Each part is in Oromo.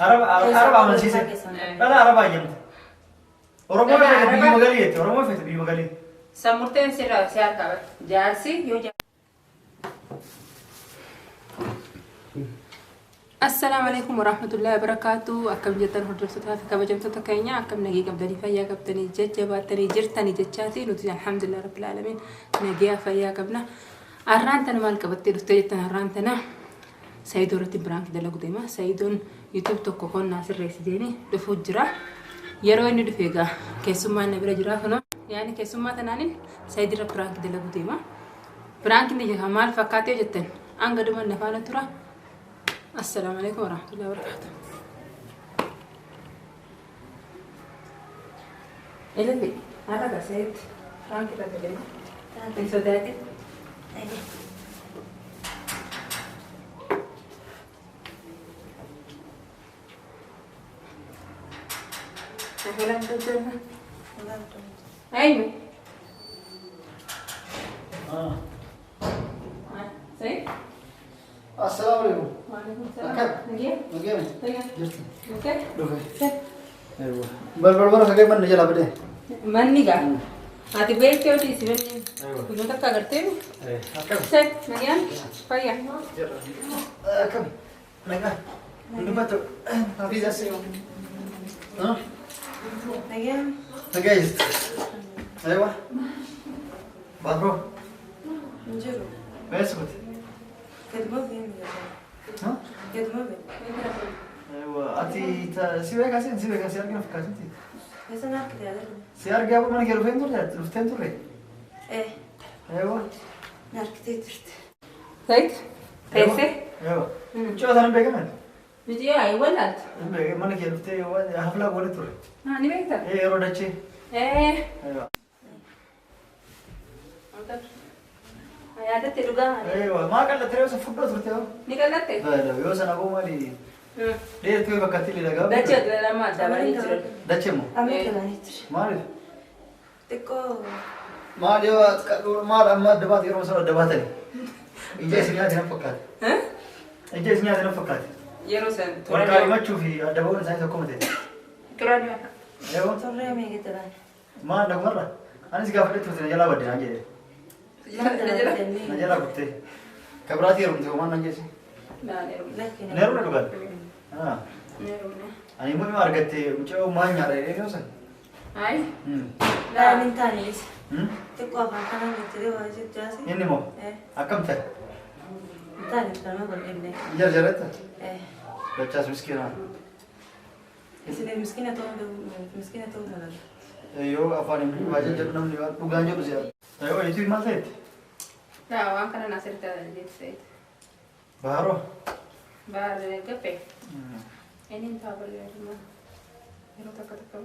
Araba araba amansiise. Dhala araba hayyamte. Oromoo Dhala feete Arabaa- biyyuma galii jette. Oromoo feete biyyuma galii. San murteen sirraa si harkaa bara. Jaarsi yoo Assalaamu alaikum warahmatullahi wabarakatuh. Akkam jirtan hordoftootaa fi kabajamtoota keenya, akkam nagee qabdanii, fayyaa qabdanii, jajjabaattanii jirtanii jechaati. Nuti alhamdulillah rabbil alamin nagee fayyaa qabna. Arraan tana maal qabattee dhuftee jettan? Arraan tana Sayidoo irratti prank dalagu deema. Sayidoon YouTube tokko konnaa sirreessi jeeni dhufuu jira. Yeroo inni dhufe egaa keessummaan na bira jira kunoo. Yaani keessummaa tanaanin Sayid irra prank dalagu deema. Prank inni jedha maal fakkaatee jettan, hanga dhuma na faana tura. Assalaamu alaikum warahmatullahi wabarakatuh. Ililli, har'a gaseetti prank irra deema. Hin sodaatin. Eenyu? Sayid? Assalaamu alaikum. Waalaikum salaam. Akkam? Nagee? Nagee. Fayyaa? Jirti. Nagee? Dhufe. Sayid? Balbala kagee manni jalaa badee. Manni gaa. Ati beektee hojii si manni. Aywa. Guyyoota akka agartee mi? Akkam? Sayid, nagaan? Fayyaa? Akkam? Nagaa. Dubbatu. Hafiizas. Nagaan. Nagaa jirti. Aywa. Baatoo. Hin jiru. Eessa kuti? Gaduma beemu jedhama. Gaduma beemu. Aywa. Ati si beekaa si beekaa si argina fakkaatutti. Eessa na harkite yaadadhu? Si argaa mana kee dhufeen turre dhufteen turre. Eh, Aywa. na harkitee jirti. Sayid? Teessee? Aywa. Mucaa sana hin beekaman? Miti yaa wallaaltu. Hin beekan, mana kee dhuftee haflaa goone turre. Haa, ni beekta? Yeroo dachee. Eh. Aywa. Yaadatte dhugaa. Aywa. Maa qallattee yoo sana furdoo turte yoo? Ni qallatte? Yoo sana boo maali? Dheertuu fakkaatti illee dhagaa. Dachee lama adda bahanii jiran. Dachee moo? Amma galanii jira. Maaliif? Xiqqoo. Maal yoo maal amma adda baate, yeroo sana adda baatani? Ija isin nyaate nan fakkaate. Ija isin nyaate nan fakkaate. Yeroo san Wal kaadhimachuu fi adda ba'uun isaanii tokko miti. Turan. Yoo Turree meeqa baane? Maal dhagumarra? Anis gaafadhe turte, na jalaa badde naan jedhe. Na jalaa kuttee. Kabiraati heerumte homaan naan jeesse. Lakkina. Hin heerumne dhugaan. Ani immoo dhima argatte mucaa maal nyaadha jedhee yoo san. Ay. Laa, hin taane isa. Xiqqoo afaan kanaan jettee waa jechaasi. Inni moo? Eh, Akkam ta'e? hin taane, kanuma bal'inne. Jarjaretta? Eh, Dachaas miskiinaa. Isin miskiina ta'uu, miskiina ta'uu mala. Yoo afaan hin waa jedhu namni waan dhugaan jedhu si'a. Yoo YouTube maal ta'etti? Laa, waan kana nasirta jetti Sayid. Baharoo. Baar gappe. Inni hin ta'a barbaaduma. Yeroo takka takka.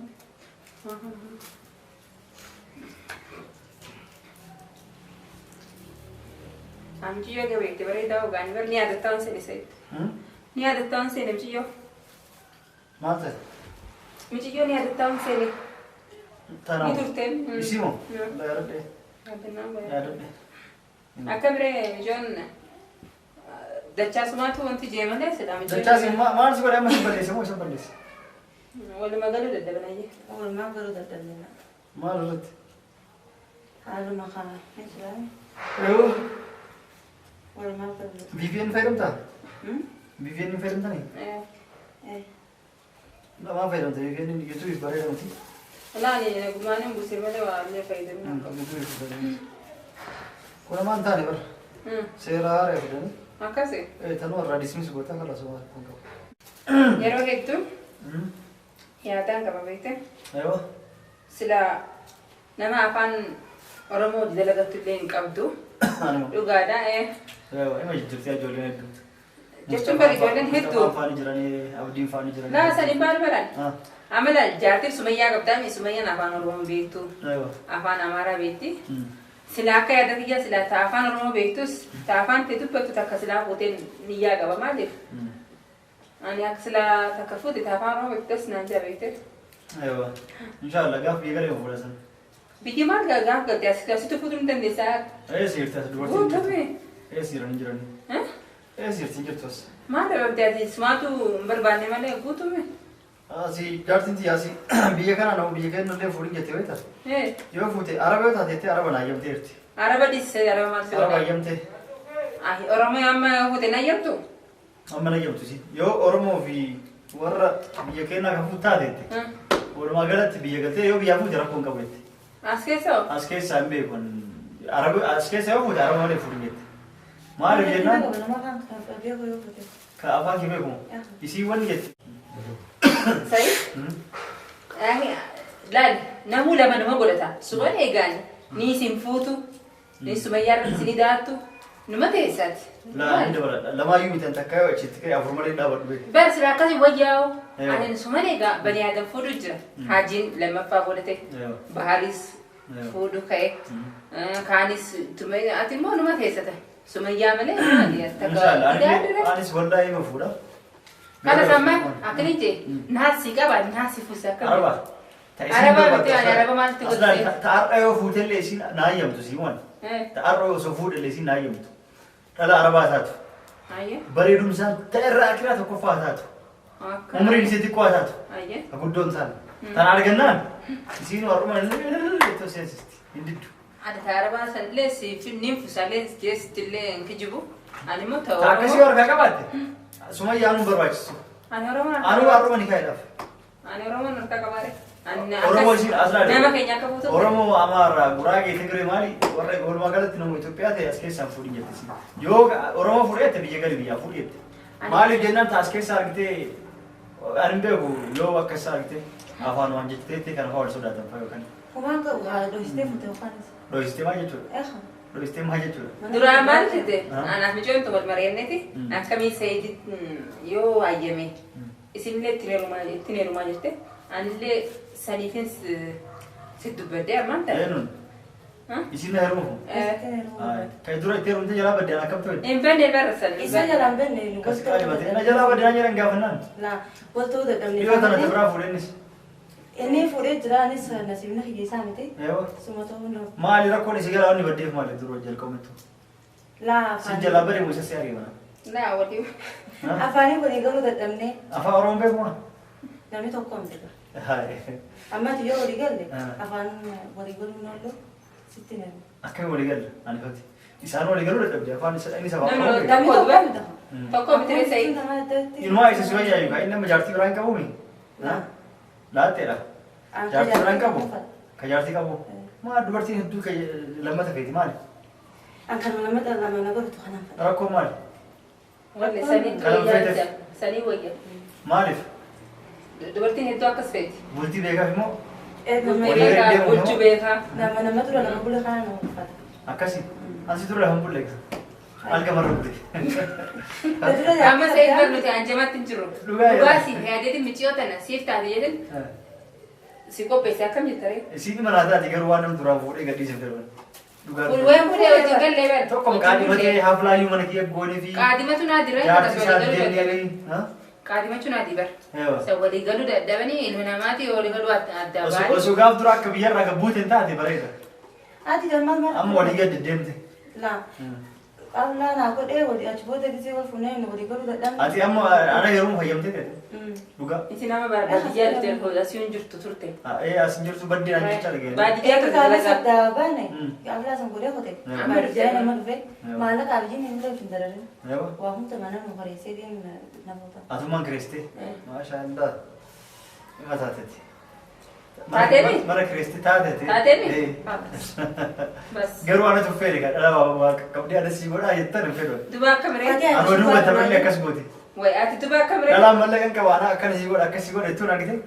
Amciyyoo gabeetti bareedaa ogaan bar ni yaadattaa seene Sayid. Ni yaadattaa seene muciyyoo. Maal ta'e? Muciyyoo ni yaadattaa seene. Tanaa. Ni turte. Isii moo? Yaadadhe. Yaadannaa baay'ee. Yaadadhe. Akka biree mijoon dachaasumaatu wanti jee malee sidha mijoon. Dachaas maal si godhe amma, si balleesse moo isa balleesse? Walumaa galuu dadhabanayyee. Walumaa galuu dadhabnina. Maal irratti? Haaluma kana ni jira. Yoo Walumaa galuu. VPN fayyadamtaa? VPN hin fayyadamtanii? Eh, Lamaan fayyadamte VPN, YouTube bareeda miti. Laani gumaan hin buusee malee waa illee fayyadamuu. YouTube bareeda. Kun hamaan taane bara. Seera haaraa fidanii. Akkasi. Tanuu irraa dismiss gootaa kan lasoo kan qabu. Yeroo hedduu yaadaan qaba beekte. Aywa. Sila nama afaan Oromoo hojii dalagattu illee hin qabdu. Anuma. Dhugaadha. Aywa, ima jijjiirtee ijoolleen hedduu. Jechuun bari ijoolleen hedduu. Mustafaan faani jiranii, Abdiin faani jiranii. Laa, sanii baal baran. Amala jaartiif Sumayyaa qabdaa mi, Sumayyaan afaan Oromoo beektu. Aywa. Afaan Amaaraa beekti. Sila akka yaada kiyyaa sila ta afaan Oromoo beektus ta afaan ta'e dubbattu takka silaa fuuteen niyyaa qaba, maaliif? Ani akka sila takka fuute ta afaan Oromoo beektus naan jaa beekte. Aywa. Inshallah gaaf biyya galee fuula sana. Biyyi maal gaaf galte asitti fuutuu ni dandeessaa. Ee, siirti as dubartiin. Guutume. Ee, siiranii jiranii. Eessa jirti hin jirtu as? Maal dhabamte ati sumaatu hin barbaanne malee guutume. Asii jaartiin tiyya asii biyya kana nama biyya keenya illee fuudhin jettee beektaa? Yoo fuute araba yoo taate jettee araba naa hayyamteerti. Araba dhiisise araba maal si Araba godha? hayyamtee. Ahi Oromoo amma fuute na hayyamtu? Amma na hayyamtu si. Yoo Oromoo fi warra biyya keenyaa kan fuute taate jette. Walumaa galatti biyya galtee yoo biyyaa fuute rakkoo hin qabu jette. As keessa hoo? As keessaa hin beeku. Araba as keessa yoo fuute araba malee fuudhin jette. Maaliif jennaan ka afaan kee beeku isii wanni jette. Sa'i? Ahi laal namuu lama nama godhata. Suban eegaani. Ni isin fuutu. Ni sumayyaa irratti isin daattu. Numa teessaati. Laa ni dabaladha. Lamaayyuu mitan takka yoo achitti ka'e afur malee dhaabadhu beeku. Bar sira akkasi wayyaa'u. Eewa. Ani suman eegaa bani aadam fuudhu jira. Haajiin lammaffaa godhate. Eewa. Baharis Eewa. fuudhu ka'e. Kaanis ati immoo numa teessata. Sumayyaa malee maali takka Inshallah idaadira. anis wallahi ma fuudha. Kana sammaa akkani jee naasii qaba naasii fuusa akkami. Araba. Araba miti ani araba maaltu godhee? Ta har'a yoo fuutellee isiin na hayyamtu siin waan. Ta har'a osoo fuudhellee isiin na hayyamtu. Dhala arabaa taatu. Bareedumsaan ta irra akiraa tokkoffaa taatu. Umriin isii xiqqoo taatu. Ta guddoon taane. Tana argannaan isiin warruma ittoo seensisti. Hin diddu. Ani ta arabaa sanillee siif nin fusallee jeesittillee hin kijibu. Ani immoo ta Ta akkasii Oromoo. harkaa qabaatte sumayyaan nu barbaachisu. Ani Oromoo Anuu har'uma ni kaa'edhaaf. Ani Oromoon harka qabaare. Ani Oromoo isiin as laale. Nama keenya akka fuutu. Oromoo, Amaara, Guraagee, Tigree maali warra walumaa galatti nama Itoophiyaa ta'e as keessaan fuudhin jette isiin. Yoo Oromoo fuudhee biyya gali biyyaa fuudhi jette. Maaliif jennaan ta as keessa argitee ani hin beeku yoo akka isaa argitee afaan waan jettee kana fa'aa wal sodaatan fa'aa yookaan. Homaan qabu haala dhohistee fuute yookaan. Dhohistee maal jechuudha? Dhohistee maal jechuudha? Duraan maal jette? Anaaf micoon wal mari'anneeti. Akkamii Saayidii yoo hayyame isinillee ittiin heerumaa jette. Anillee saniifin si dubbadde ammaan ta'e. Eenyuun? Isin na heerumuuf? Kan dura itti heerumte jalaa baddeen akkam ta'e? Hin banne barra san. Isa jalaan banne nu Kas qaalibatee na jalaa baddeen jedhan gaafannaan. La waltoo dadhabne. Dhiyoo tana biraa fuudhennis. Inni fuudhee jira anis nasiibna hiyyeessaa miti. Suma ta'uu nama. Maali rakkoon isi jalaa inni baddeef maali dura jalqabutti? La Si jalaa badee moo isa si ari'e mana? La walii. Afaanii walii galuu dadhabne. Afaan Oromoo beeku maa? Namni tokko hin beeku. Ammati yoo walii galle afaan walii galuu noollu sitti nami. Akkami walii galle ani fati. Isaan walii galuu dadhabde afaan isa inni saba Oromoo beeku. Namni tokko hin beeku. Tokko miti reessa. Inumaa isa si wayyaayu kaa inni amma jaartii biraa hin qabuumi? Laatteedha. Jaartii biraa hin qabu? Ka jaartii qabu? Maa dubartiin hedduu ka lammata feeti maali? An kanuma lammata lama na godhatu kanaan fedha. Rakkoo maali? Walli sanii Kanuma wayyaa feeteef. sanii wayya. Maaliif? Dubartiin hedduu akkas feeti. Bultii beekaaf immoo Bultii beekaa, bulchuu beekaa. Nama nama dura lama bule kana nama uffata. Akkasi. Ansi dura lama bulle. Alga marra bulle. Amma Saayid bar nuti anjamaatti hin jirru. Dhugaa siif yaadeetiin miciyoo tana siif taate jedhin si qopheesse akkam jetta ree? Isiin mana taate garuu waan nama duraan fuudhee gadhiisee darban. Dhugaa. Waan fuudhee wajjin gallee bar. Tokko qaadimatee haflaayyuu mana kiyya goonee fi. Qaadimatu naa dira. Jaartii isaa deemnee. Qaadimachuu naa dibar. Isa walii galuu dadhabanii ilmi namaati walii galuu adda baanii. Osoo gaaf dura akka biyyarraa gabbuute hin taate bareeda. Ati galmaan maal? Amma walii gad deddeemte. La. Qablaa naa godhee walii achi booda gisee wal fuunee nu walii galuu dadhabne. Ati amma ana yeroo fayyamtee ta'e. Dhugaa. Iti nama baadiyyaa dhuftee asii hin jirtu turte. As hin jirtu baddeen an jecha argee. Baadiyyaa turte Kaala dalagaa. saddaa baane qablaa san godhee qote. Baadiyyaa nama dhufe maallaqa abjiin hin ta'u hin dararin. Waa hunda mana nu bareessee deemu namoota. Atummaan kireessitee? Maashaallah. Dhimma taateeti. Taateemi? Mana kireessitee taateeti. Taateemi? Bas. Garuu ana tuffeeri kan dhala waa qabdee ana sii godhaa jettan hin fedhu. Duba akka miree? Anoo duuba taphillee akkas gooti. Way ati duba akka miree? Dhalaan mallaqa hin qabu ana akkana sii godha akkasii godha jettuun argite.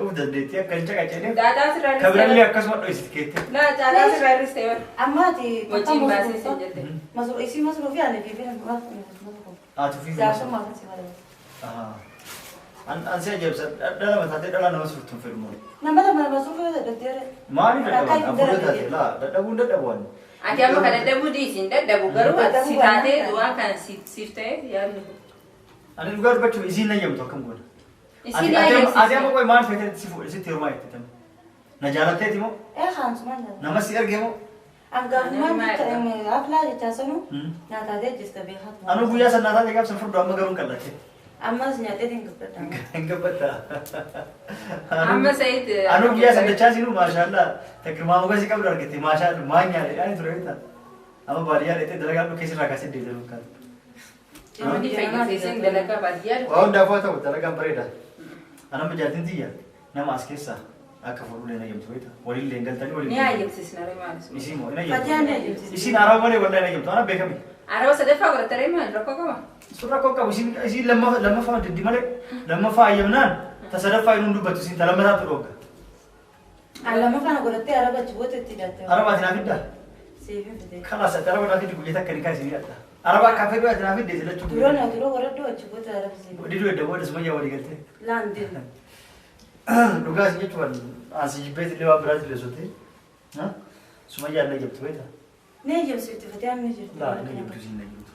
Uf dandeettii akka hin caqaceneef. Daataa sirraa Ka birallee akkasuma dho'isiti keetti. Laa caalaa sirraa hir'iste bara. Amma ati Wajjin baasee siin jette. Masruu isii masruu fi ani fi fi Ati fi Jaarsummaa kan si barbaadu. An si ajaa'ibsa dhala mataatee dhala nama surtuun fedhu moo? Nama lama lama suruu dadhabdeere. Maali dadhaban? Afur taate laa dadhabuun dadhabuun. Ati amma kan dadhabuu dhiisi hin dadhabu garuu ati si taatee waan kana siif ta'e yaadni kun. Ani dhugaa dubbachuuf isiin nayyamtu akkam goona? Isiin Ati amma qoy maal feetee si fuudhe sitti heerumaa jette tam? Na jaalatteeti moo? Ee haamsumaan jaalladha. Nama si erge moo? Angafummaan haflaa jechaa sanu nyaataatee jirta beekatu. Anu guyyaa san nyaataatee gaaf san furdoo amma garuu hin qal'atte. Ammas nyaatee hin gabbadha. Hin gabbadha. Amma Said Anu guyyaa san dachaa sinuu maashaallah takirmaa mogasii qabdu argatte maashaallah maan nyaadhe ani ture beektaa. Amma baadiyyaa dheettee dalagaa dhukkee sirraa kaasee deebi'e kan. Namni fayyisee dalagaa baadiyyaa Waa hundaafuu haa ta'u dalagaan bareeda. Anamma jaartiin tiyya nama as keessaa akka fuudhulee na hayyamtu beektaa. Walillee hin galtanii Ni walillee. hayyamsiisna ree maalis. Isiin moo hin Fatiyaan ni hayyamtu. hayyamsiisna. Isiin araba malee wallahi hin hayyamtu. Ana beekame. Araba sadaffaa godhatte ree maal rakkoo qaba? Sun rakkoo qabu isiin isiin lammaffaa diddi malee lammaffaa hayyamnaan ta sadaffaa inni dubbatu isiin ta lammataatu dhoogga. Lama faana godhattee araba achi booda itti hidhatte. Araba ati naa fiddaa? Siifin fide. Kalaas ati araba naa fiddi guyyaa takka ni kaasii hidhadha. Araba akka fedhu ati naa fidde silachuu. Duroo na duroo godhadhu achi booda araba siifin. Diduu edda booda sumayyaa walii galtee. Laan deemu. Dhugaas jechuun asii jibbeet illee waan biraatti illee sottee. Sumayyaa illee jabtu beektaa? Ni hayyamsiifti Fatiyaan ni jirti. Laa inni jabtu siin jabtu.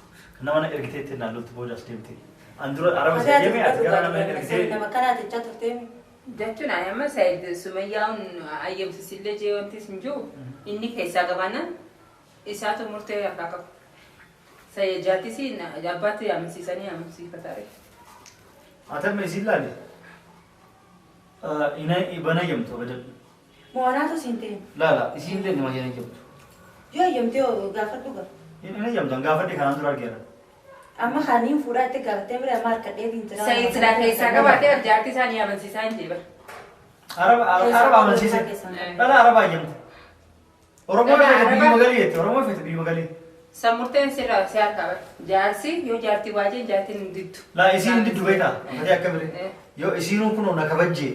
Nama na ergitee ittiin naannootti booda as deemte. An dura araba si deemee ati gara nama ergitee. Nama kanaa jechaa turtee. Jechuun ani amma Said Sumayyaan hayyamsiisillee jee wanti hin jiru inni keessaa qabaannaan isaatu murtee harkaa qaba. Said jaartis abbaatti amansiisanii amansiifataa ree. Ati amma isiin laale. Ina bana hayyamtu abadan. Mo'anaatu siin ta'e. Laa laa isiin illee nama hayyamtu. Yoo hayyamtee gaafadhu gaa. Inni hayyamtu gaafadhe kanaan dura argeera. Amma kaniin fuudhaa itti gaafattee bira amma harka dheetiin jira. Said silaa keessaa qabaatee jaartii isaanii amansiisaa hin jeeba. Araba araba amansiise. Dhala araba hayyamtu. Oromoo feete biyyuma galii jette. Oromoo feete biyyuma galii. San murteen sirraa si harkaa qaba. Jaarsi yoo jaartii waajeen jaartiin hin diddu. Laa isiin hin diddu beektaa? Fatee akka biree. Yoo isiinuu kunoo na kabajjee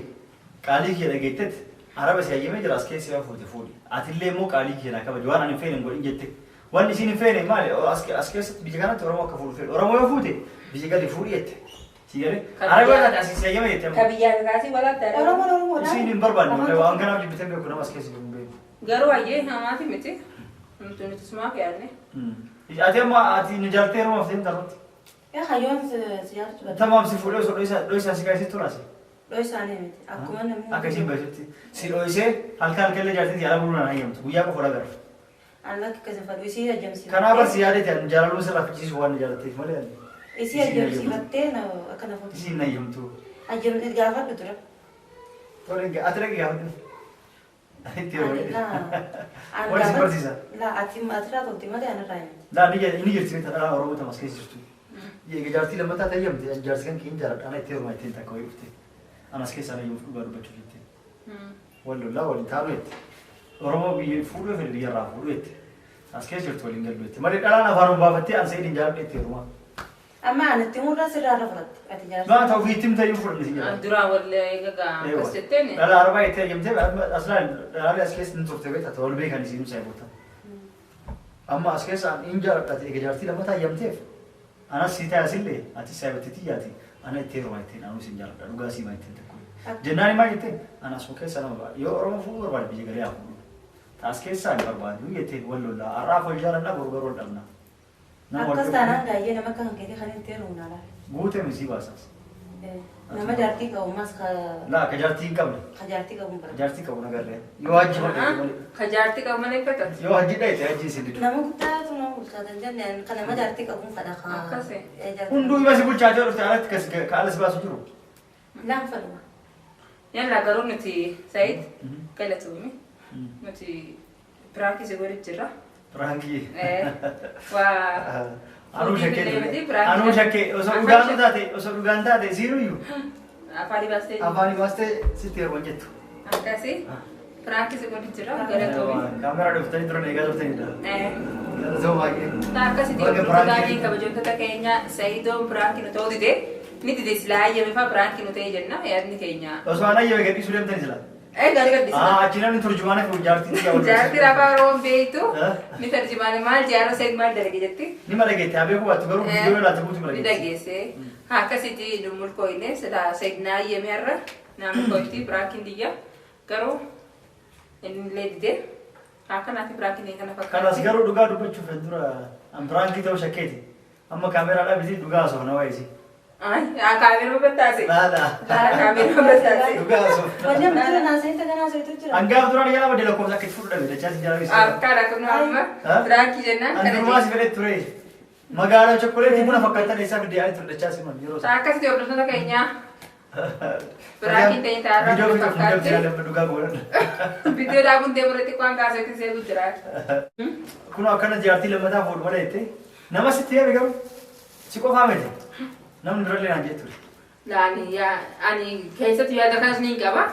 qaalii kee dhageettetti araba si hayyamee jira as keessa yoo fuute fuudhi. Atillee immoo qaalii kee na kabaji waan ani hin feene hin godhin jette. Wanni isiin hin feene maali? As keessatti biyya kanatti Oromoo akka fuudhu fedhu. Oromoo yoo fuute biyya gali fuudhi jette. Si galee araba yoo taate asii si hayyame jette Ka amma. biyyaa kaasii walaatti araba. Oromoon Oromoodha. Isiin hin barbaanne malee waan kanaaf jibbitee beeku nama as keessa jiru hin beeku. Garuu hayyee hamaati miti. Nuti nuti sumaaf yaadne. Ati amma ati nu jaartee heerumaaf deemta irratti. Yaa hayyoon si jaartu bada. Tamaam si fuudhee osoo dho'isaa si kaasee turaase. Dhoo isaanii miti. Akkuma namni. Akka isiin beektutti si dho'isee halkan halkanillee jaartiin ala buluu naan hayyamtu guyyaa qofa dhagarra. An lakki akkasii fadhu isii hayyamsiifattee. Kanaaf barsi yaadeeti ani jaalaluma sirraa fichisiisu waan na jaalatteef malee ani. Isii hayyamsiifattee akka na fuutu. Isiin na hayyamtu. Hayyamtee gaafadhu dura. Tole ati dhaqi gaafadhu. Itti yeroo Wal si barsiisa. Laa ati atirraa tolti malee anarraa hin miti. Laa inni jirti beektaa dhala Oromoo tamas keessa jirtu. Eega jaartii lammataa tayyamte jaarsi kan keenya jaaladha ana itti heeruma ittiin takka wayii dhufte. Anas keessaa na hayyamtu dhugaa dubbachuuf jette. Wal lollaa waliin taanu jette. Oromoo biyya fuudhuu fedhe biyyarraa fuudhuu jette. As keessa jirtu waliin gallu jette. Malee dhalaan afaan baafattee an Sa'idiin jaaladha itti heerumaa. Amma ani itti murraa sirraa irra fudhatte ati jaarsa. Maa ta'u ofiitti himta iyyuu fudhanne si jedha. Duraan wal eegagaa akkas jetteen. Dhala arabaa itti hayyamtee aslaan dhalaalee as keessa hin turte beektaa wal beekan isiin saayibota. Amma as keessa an hin jaaladha eega jaartii lammataa hayyamteef anas si taasisillee ati saayibotti xiyyaati ana itti heerumaa ittiin anuu sin jaaladha dhugaa siimaa ittiin tokko. Jennaan maal jetteen ana asuma keessa nama ba'a yoo Oromoo fuudhuu barbaade biyya galee haa fuudhu. As keessaa hin barbaadu jettee wal lollaa har'aaf wal jaalannaa boru garuu wal dhabna. Nama wal Akkas taanaan gaayyee nama akka kan keetii kan itti heerumu naa laala. Guutee misii baasaas. Nama jaartii qabu mas ka Laa akka jaartii hin qabne. ka jaartii qabu hin barbaadu. Jaartii qabu nagarree. Yoo hajji malee malee. Ka jaartii qabu malee fedhatu. Yoo hajji dhayite hajji isin didu. Nama guddaatu nama bulchaatan jenne kan nama jaartii qabu hin fedha ka. Akkasi. Hunduu ima si bulchaa jiru dhufte alatti kas ka ala si baasu jiru. Laan fedhuma. Yalla garuu nuti Said galatoomii nuti piraankii si godhu jirra. Piraankii. Waa Anuu shakkee Fuudhii ture. miti, Anuu shakkee osoo dhugaan taate osoo dhugaan taate isiinuyyuu afaanii baastee afaanii baastee sitti heeruman jettu. akkasii piraankii si godhu jirra galatoomii. Kaameraa dhuftanii turan eegaa turtanidha. Galatoo baay'ee. Akkasitti Baga hordoftoota piraankii. fi kabajamtoota keenya Sa'idoon piraankii nu ta'uu dide ni dide silaa hayyame fa'aa piraankii nu ta'e jenna yaadni keenya. Osoo an hayyame gadhiisuu deemtani silaa. Gaarii gaddisa. Achi namni turjumaana fi jaartii xiyyaa wal Jaartii afaan Oromoon beektu Eh? ni tarjimaane maal jaarra Said maal dalage jetti. Ni malageette haa beeku baattu garuu viidiyoo laata guutu Ni malageette. dhageesse. Akkasitti nu mulkooyne silaa Said naa hayyame har'a naa mulkooyti piraankiin diyya garuu inni illee dide. Akkanaatti piraankiin kana Kanas fakkaatti. garuu dhugaa dubbachuuf dura an piraankii ta'uu shakkeeti. Amma kaameraa dhaabbitii dhugaa haasofna waa'ee isii. Ay, kaameeruma battaase. Laala. Kaameeruma battaase. Dhugaa haasoo. Wanni amma dura naasee takka naasee jira. Hangaaf duraan jala badde lakkoofsa akka itti fudhu dhabe dachaa si jala ibsa. Akkaan akkuma amma piraankii jennaan kana Andurumaa si fedhe ture. Magaalaa chokkoleetii buna fakkaatan eessaa fidee ani ture dachaa si man yeroo sana. Akkasitti hordoftoota keenyaa piraankiin ta'e taarraa Viidiyoo fixuuf hin fakkaatti. dabjira dhugaa godhan. Viidiyoo dhaabuun deemu irratti waan kaasetti seetu jira. Kun akkana jaartii lammataa fuudhu malee jettee nama sitti hime garuu si qofaa miti. Namni durallee naan jettu. Laani yaa ani keessatti yaada kanas ni qaba.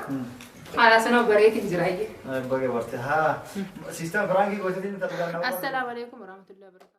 Haala sana bareetiin jira. Baga barte haa. Siistama firaankii gooteetiin ta'uu danda'a. Assalaamu alaikum warahmatullahi wabarakatuh.